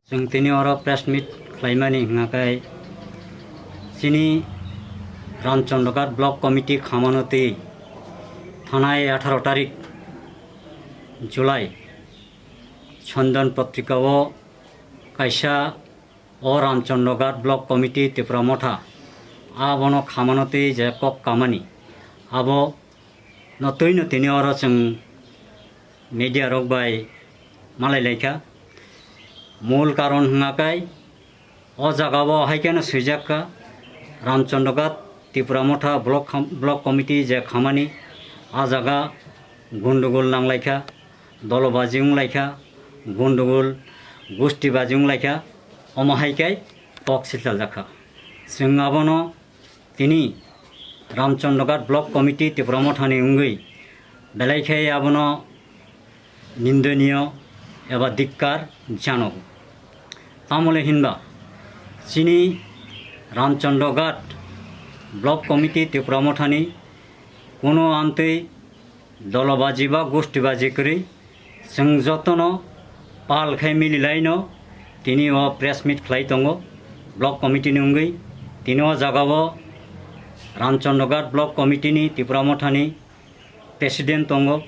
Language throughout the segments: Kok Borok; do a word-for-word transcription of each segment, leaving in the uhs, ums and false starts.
Chwng tini oro press meet khlaimani hwnkha khe chini Ramchandra Ghat Block Committee khamano twi thanai atharo tarik July Chandan Patrika o kaisa o Ramchandra Ghat Block Committee Tipra Motha abono khamano twi je kok kamani abo no twi no tini oro chwng media rok bai malai laikha. Mul karon hwnkha khe o jaga o hai kheno swijak kha Ramchandra Ghat Tipra Motha Block kham-, Block Committee je khamani a jaga gundugul nang laikha, dolobaji wng laikha, gundugul gustibaji wng laikha, omo hai khe kok silchal jak kha. Chwng abono tini Ramchandra Ghat Block Committee Tipra Mothani wngwi belai khe abono nindoniyo eba dikkar janogo. Tamole hinba chini Ramchandra Ghat Block Committee Tipra Mothani kuno amtwi dolobaji ba gustibaji kwrwi chwng jotono pal khai mililaino tini o press meet khlai tongo block committee ni wngwi. Tini o jaga o Ramchandra Ghat Block Committee ni Tipra Mothani president tongo,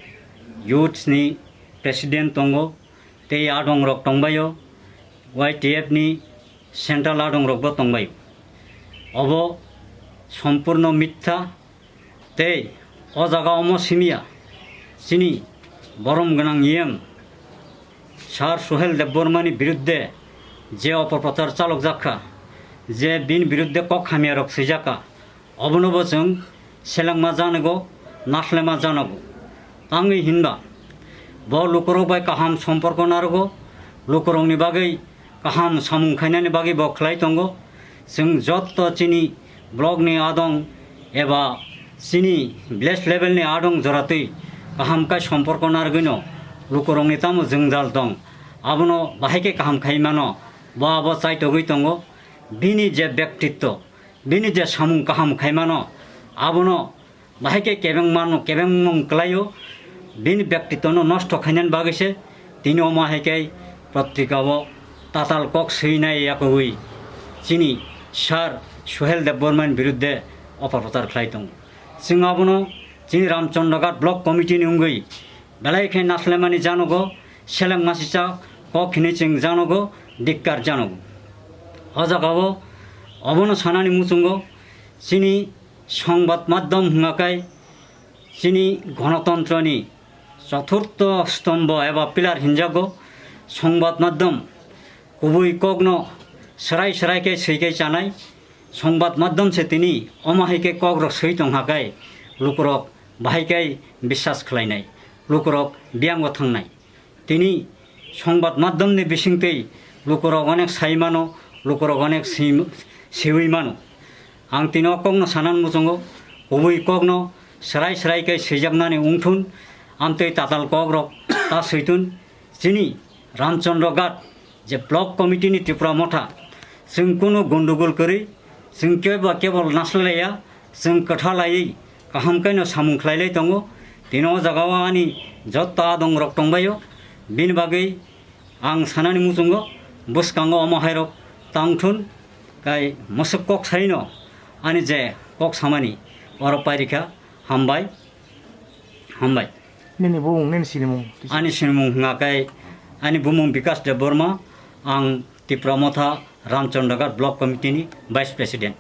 youths ni president tongo, tei adong rok tongbaio, Y T F ni central adong rok bo tongbaio. Obo sompurno mitha. Tei o jaga omo simiya chini borom gwnang E M Sir Suhel Debbarma ni birudde je opoprochar chalok jak kha, je bini birudde kok hamya rok swijak kha, obono bo chwng selengma janogo, naslema janogo. Tangwi hinba bo lukurok bai kaham somporko narogo, lukurokni bagwi kaham samung khainani bagwi bo khlai tongo. Chwng jotto chini block ni adong eba chini village level ni adong joratwi kaham khe somporko narwgwino lukurokni tamo jwngjal tong, abono bahai khe kaham khai mano, bo abo chaitogwi tongo. Bini je bektitto, bini je samung kaham khai mano, abono bahai khe kebeng mano, kebeng mung kwlaio, bini bektitwno nosto khainani bagwi se tini omo hai khe potrika o tatal kok swinai yakogwi chini Sir Suhel Debbarma ni birudde opoprochar khlai tongo. Chwng abono chini Ramchandra Ghat Block Committee ni wngwi belai khe naslemani janogo, seleng masicha kok hinwi chwng janogo, dikkar janogo. O jaga o obono sanani muchungo chini Songbat maddom hwnga khe chini gonotontroni chothurtho stombho eba pillar hinjago. Songbat maddom kubui kokno swrai swrai khe swi khe chanai. Songbat maddom se tini omo hai khe kokrok swi tongha khe lukurok bahai khe biswas khlainai, lukurok biyango thangnai. Tini songbat maddom ni bisingtwi lukurok onek sai mano, lukurok onek si-, siwi mano. Ang tini o kokno sanan muchungo, kubui kokno swrai swrai khe swijaknani wngthun, amtwi tatal kokrok ta switun. Chini Ramchandra Ghat je block committee ni Tipra Motha, chwng kunu gondogol kwrwi, chwng kebo kebol naslaiya, chwng kwtha laiwi kaham khe no samung khlai lai tongo. Tini o jaga o ani jotto adong rok tongbaio, bini bagwi ang sanani muchungo bwskango omo hai rok tangthun, kai mwswk kok sai no ani je kok samani oro pairikha. Hambai, hambai. Nini bumung, nini sinimung? Ani sinimung hwnga khe ani bumung Bikas Debbarma, ang Tipra Motha Ramchandra Ghat Block Committee ni Vice President.